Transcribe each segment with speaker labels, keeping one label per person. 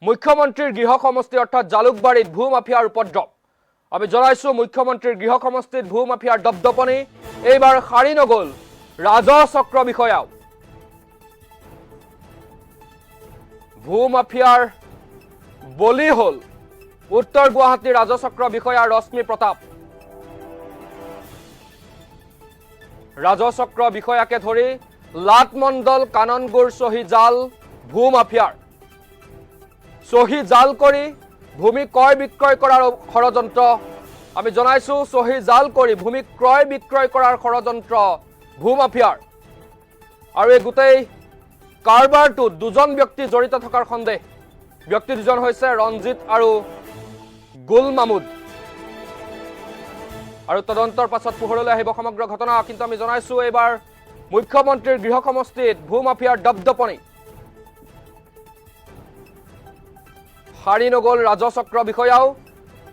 Speaker 1: মুখ্যমন্ত্ৰীৰ গৃহ সমষ্টি অৰ্থাৎ জালুকবাৰীত ভূ মাফিয়াৰ উপদ্ৰৱ। আমি জনাইছোঁ, মুখ্যমন্ত্ৰীৰ গৃহ সমষ্টিত ভূ মাফিয়াৰ দপদপনি। এইবাৰ সাৰি নগ'ল ৰাজহ চক্ৰ বিষয়াও। ভূ মাফিয়াৰ বলি হ'ল উত্তৰ গুৱাহাটীৰ ৰাজহ চক্ৰ বিষয়া ৰশ্মি প্ৰতাপ। ৰাজহ চক্ৰ বিষয়াকে ধৰি লাট মণ্ডল কাননগুৰ চহী জাল ভূ মাফিয়াৰ। চহী জাল কৰি ভূমি ক্ৰয় বিক্ৰয় কৰাৰ ষড়যন্ত্ৰ। আমি জনাইছোঁ, চহী জাল কৰি ভূমি ক্ৰয় বিক্ৰয় কৰাৰ ষড়যন্ত্ৰ ভূ মাফিয়াৰ। আৰু এই গোটেই কাৰবাৰটোত দুজন ব্যক্তি জড়িত থকাৰ সন্দেহ। ব্যক্তি দুজন হৈছে ৰঞ্জিত আৰু গুল মামুদ। আৰু তদন্তৰ পাছত পোহৰলৈ আহিব সমগ্ৰ ঘটনা। কিন্তু আমি জনাইছোঁ, এইবাৰ মুখ্যমন্ত্ৰীৰ গৃহ সমষ্টিত ভূ মাফিয়াৰ দপদপনি। সাৰি নগ'ল ৰাজচক্ৰ বিষয়াও।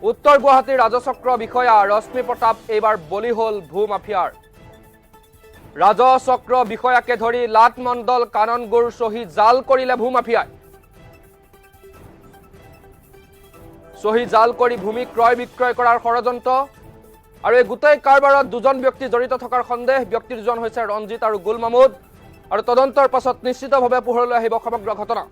Speaker 1: উত্তৰ গুৱাহাটীৰ ৰাজচক্ৰ বিষয়া ৰশ্মি প্ৰতাপ এইবাৰ বলি হ'ল ভূ মাফিয়াৰ। ৰাজচক্ৰ বিষয়াকে ধৰি লাট মণ্ডল কাননগুৰ চহী জাল কৰিলে ভূ মাফিয়াই। চহী জাল কৰি ভূমি ক্ৰয় বিক্ৰয় কৰাৰ ষড়যন্ত্ৰ। আৰু এই গোটেই কাৰবাৰত দুজন ব্যক্তি জড়িত থকাৰ সন্দেহ। ব্যক্তি দুজন হৈছে ৰঞ্জিত আৰু গুল মামুদ। আৰু তদন্তৰ পাছত নিশ্চিতভাৱে পোহৰলৈ আহিব সমগ্ৰ ঘটনা।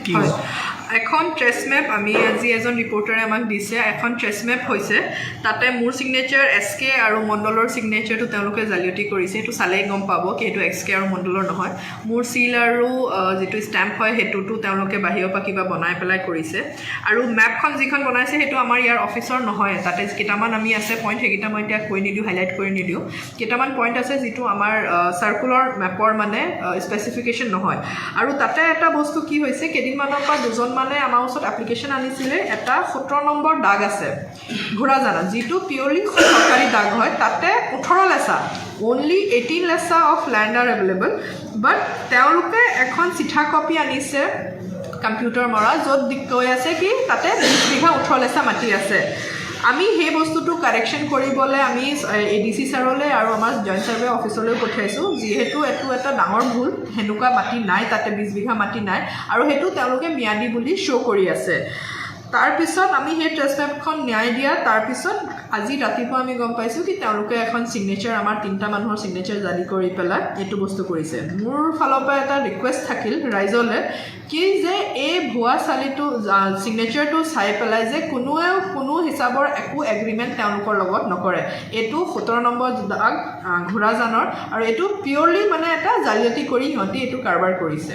Speaker 2: কি?
Speaker 3: হয়, এখন ট্ৰেছ মেপ আমি আজি এজন ৰিপৰ্টাৰে আমাক দিছে। এখন ট্ৰেছ মেপ হৈছে, তাতে মোৰ ছিগনেচাৰ, এছ কে আৰু মণ্ডলৰ ছিগনেচাৰটো তেওঁলোকে জালিয়াতি কৰিছে। সেইটো চালেই গম পাব কি এইটো এছ কে আৰু মণ্ডলৰ নহয়। মোৰ চিল আৰু যিটো ষ্টেম্প হয়, সেইটোতো তেওঁলোকে বাহিৰৰ পৰা কিবা বনাই পেলাই কৰিছে। আৰু মেপখন যিখন বনাইছে, সেইটো আমাৰ ইয়াৰ অফিচৰ নহয়। তাতে কেইটামান আমি আছে পইণ্ট, সেইকেইটা মই এতিয়া কৈ নিদিওঁ, হাইলাইট কৰি নিদিওঁ। কেইটামান পইণ্ট আছে যিটো আমাৰ চাৰ্কুলৰ মেপৰ মানে স্পেচিফিকেশ্যন নহয়। আৰু তাতে এটা বস্তু কি হৈছে, কেইদিনমানৰ পৰা দুজনমানে আমাৰ ওচৰত এপ্লিকেশ্যন আনিছিলে। এটা 17 নম্বৰ দাগ আছে ঘোঁৰাজানত, যিটো পিয়'ৰলি চৰকাৰী দাগ হয়। তাতে 18 লেচা, only 18 লেচা of land are available, but তেওঁলোকে এখন চিঠা কপি আনিছে কম্পিউটাৰ মৰা, য'ত কৈ আছে কি তাতে 20 বিঘা 18 লেচা মাটি আছে। আমি সেই বস্তুটো কাৰেকশ্যন কৰিবলৈ আমি এ ডি চি ছাৰলৈ আৰু আমাৰ জইণ্ট ছাৰ্ভে অফিচলৈও পঠিয়াইছোঁ, যিহেতু এইটো এটা ডাঙৰ ভুল। সেনেকুৱা মাটি নাই তাতে, 20 বিঘা মাটি নাই আৰু সেইটো তেওঁলোকে ম্যাদী বুলি শ্ব' কৰি আছে। তাৰপিছত আমি সেই ট্ৰেছ মেপখন ন্যায় দিয়া তাৰপিছত আজি ৰাতিপুৱা আমি গম পাইছোঁ কি তেওঁলোকে এখন ছিগনেচাৰ, আমাৰ তিনিটা মানুহৰ ছিগনেচাৰ জালি কৰি পেলাই এইটো বস্তু কৰিছে। মোৰ ফালৰ পৰা এটা ৰিকুৱেষ্ট থাকিল ৰাইজলৈ কি যে এই ভুৱা চালিটো, ছিগনেচাৰটো চাই পেলাই যে কোনোৱেও কোনো হিচাপৰ একো এগ্ৰিমেণ্ট তেওঁলোকৰ লগত নকৰে। এইটো 17 নম্বৰ দাগ ঘোঁৰাজানৰ আৰু এইটো পিয়'ৰলি মানে এটা জালিয়াতি কৰি সিহঁতি এইটো কাৰবাৰ কৰিছে।